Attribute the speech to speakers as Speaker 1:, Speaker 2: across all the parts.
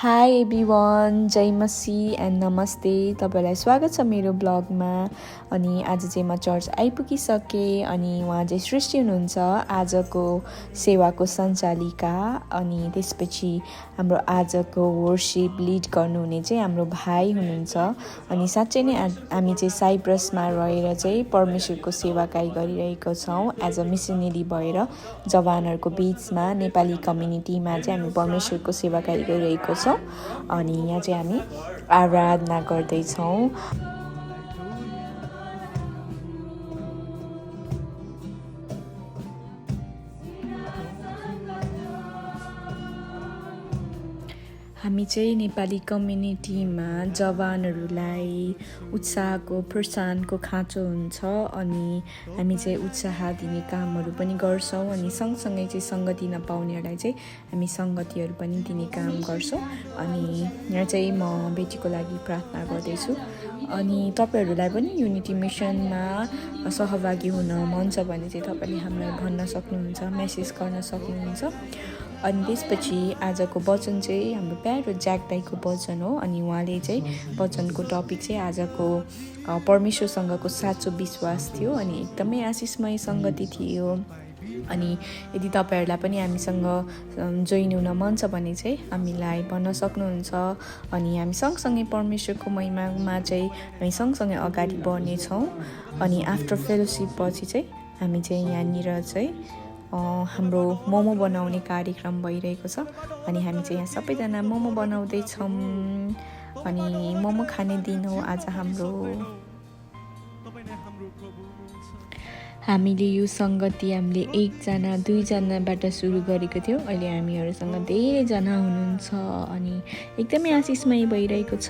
Speaker 1: High everyone, जय मसी and नमस्ते। तपाईँलाई स्वागत छ मेरो ब्लगमा। अनि आज चाहिँ म चर्च आइपुगिसकेँ। अनि उहाँ चाहिँ सृष्टि हुनुहुन्छ आजको सेवाको सञ्चालिका। अनि त्यसपछि हाम्रो आजको वर्शिप लिड गर्नुहुने चाहिँ हाम्रो भाइ हुनुहुन्छ। अनि साँच्चै नै हामी चाहिँ साइप्रसमा रहेर चाहिँ परमेश्वरको सेवाकाई गरिरहेको छौँ एज अ मिसनरी भएर। जवानहरूको बिचमा नेपाली कम्युनिटीमा चाहिँ हामी परमेश्वरको सेवाकाई गरिरहेको छौँ। अनि यहाँ चाहिँ हामी आराधना गर्दैछौँ। हामी चाहिँ नेपाली कम्युनिटीमा जवानहरूलाई उत्साहको प्रोत्साहनको खाँचो हुन्छ। अनि हामी चाहिँ उत्साह दिने कामहरू पनि गर्छौँ। अनि सँगसँगै चाहिँ सङ्गति नपाउनेहरूलाई चाहिँ हामी सङ्गतिहरू पनि दिने काम गर्छौँ। अनि यहाँ चाहिँ म बेटीको लागि प्रार्थना गर्दैछु। अनि तपाईँहरूलाई पनि युनिटी मिसनमा सहभागी हुन मन छ भने चाहिँ तपाईँले हामीलाई भन्न सक्नुहुन्छ, मेसेज गर्न सक्नुहुन्छ। अनि त्यसपछि आजको वचन चाहिँ हाम्रो प्यारो ज्याक दाईको वचन हो। अनि उहाँले चाहिँ वचनको टपिक चाहिँ आजको परमेश्वरसँगको साँचो विश्वास थियो। अनि एकदमै आशिषमय सङ्गति थियो। अनि यदि तपाईँहरूलाई पनि हामीसँग जोइन हुन मन छ भने चाहिँ हामीलाई भन्न सक्नुहुन्छ। अनि हामी सँगसँगै परमेश्वरको महिमामा चाहिँ हामी सँगसँगै अगाडि बढ्नेछौँ। अनि आफ्टर फेलोसिप पछि चाहिँ हामी चाहिँ यहाँनिर चाहिँ हाम्रो मोमो बनाउने कार्यक्रम भइरहेको छ। अनि हामी चाहिँ यहाँ सबैजना मोमो बनाउँदैछौँ। अनि मोमो खाने दिन हो आज हाम्रो। हामीले यो सङ्गति हामीले 1जना 2जनाबाट सुरु गरेको थियो। अहिले हामीहरूसँग धेरैजना हुनुहुन्छ। अनि एकदमै आशिषमय भइरहेको छ।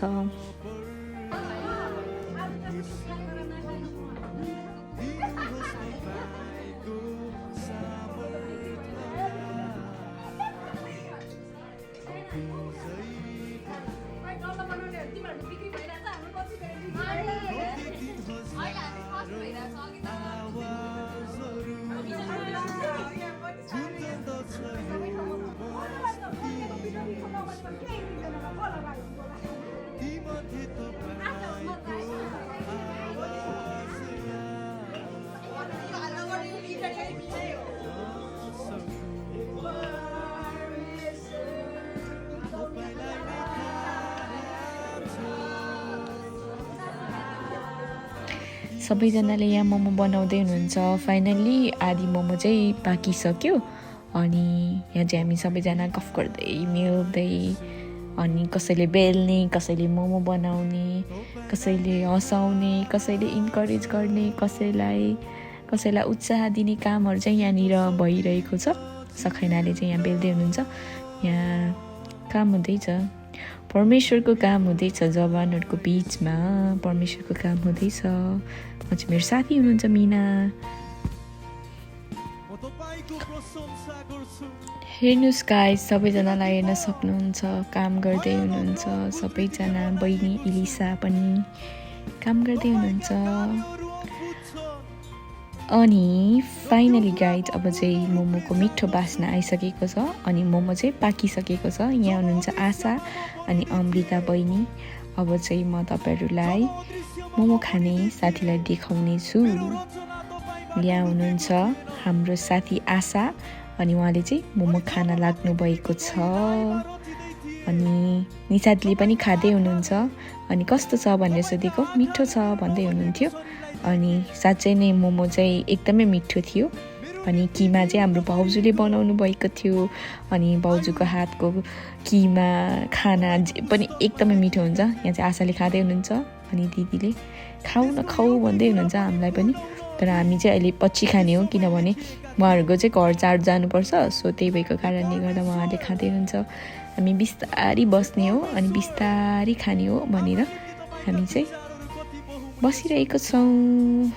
Speaker 1: सबैजनाले यहाँ मोमो बनाउँदै हुनुहुन्छ। फाइनल्ली आधी मोमो चाहिँ पाकिसक्यो। अनि यहाँ चाहिँ हामी सबैजना गफ गर्दै मिल्दै, अनि कसैले बेल्ने, कसैले मोमो बनाउने, कसैले हँसाउने, कसैले इन्करेज गर्ने, कसैलाई उत्साह दिने कामहरू चाहिँ यहाँनिर भइरहेको छ। सखैनाले चाहिँ यहाँ बेल्दै हुनुहुन्छ। यहाँ काम हुँदैछ, परमेश्वरको काम हुँदैछ। जवानहरूको बिचमा परमेश्वरको काम हुँदैछ। चाहिँ मेरो साथी हुनुहुन्छ मिना। हेर्नुहोस् गाइस, सबैजनालाई हेर्न सक्नुहुन्छ, काम गर्दै हुनुहुन्छ। सबैजना बहिनी इलिसा पनि काम गर्दै हुनुहुन्छ। अनि फाइनली गाइज अब चाहिँ मोमोको मिठो बास्ना आइसकेको छ। अनि मोमो चाहिँ पाकिसकेको छ। यहाँ हुनुहुन्छ आशा अनि अमृता बहिनी। अब चाहिँ म तपाईँहरूलाई मोमो खाने साथीलाई देखाउने छु। यहाँ हुनुहुन्छ हाम्रो साथी आशा। अनि उहाँले चाहिँ मोमो खान लाग्नु भएको छ। अनि निसादले पनि खाँदै हुनुहुन्छ। अनि कस्तो छ भनेर सोधेको, मिठो छ भन्दै हुनुहुन्थ्यो। अनि साँच्चै नै मोमो चाहिँ एकदमै मिठो थियो। अनि किमा चाहिँ हाम्रो भाउजूले बनाउनु भएको थियो। अनि भाउजूको हातको किमा खाना जे पनि एकदमै मिठो हुन्छ। यहाँ चाहिँ आशाले खाँदै हुनुहुन्छ। अनि दिदीले खाऊ न खाऊ भन्दै हुनुहुन्छ हामीलाई पनि। तर हामी चाहिँ अहिले पछि खाने हो, किनभने उहाँहरूको चाहिँ घर चाड जानुपर्छ। सो त्यही भएको कारणले गर्दा उहाँहरूले खाँदै हुनुहुन्छ। हामी बिस्तारी बस्ने हो अनि बिस्तारी खाने हो भनेर हामी चाहिँ बसिरहेको छौँ।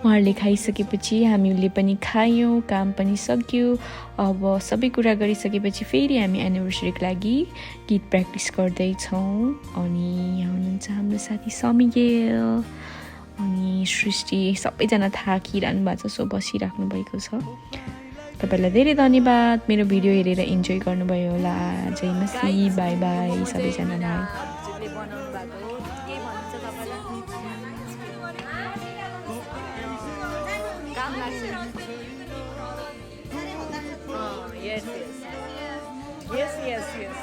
Speaker 1: उहाँहरूले खाइसकेपछि हामीले पनि खायौँ, काम पनि सक्यो। अब सबै कुरा गरिसकेपछि फेरि हामी एनिभर्सरीको लागि गीत प्र्याक्टिस गर्दैछौँ। अनि यहाँ हुनुहुन्छ हाम्रो साथी समिगेल अनि सृष्टि। सबैजना थाकिरहनु भएको छ, सो बसिराख्नु भएको छ। तपाईँलाई धेरै धन्यवाद मेरो भिडियो हेरेर इन्जोय गर्नुभयो होला जय मसी बाई बाई सबैजनालाई
Speaker 2: हजुरले बनाउनु भएको हो के भन्नुहुन्छ तपाईँलाई काम लाग्छ यस यस यस यस यस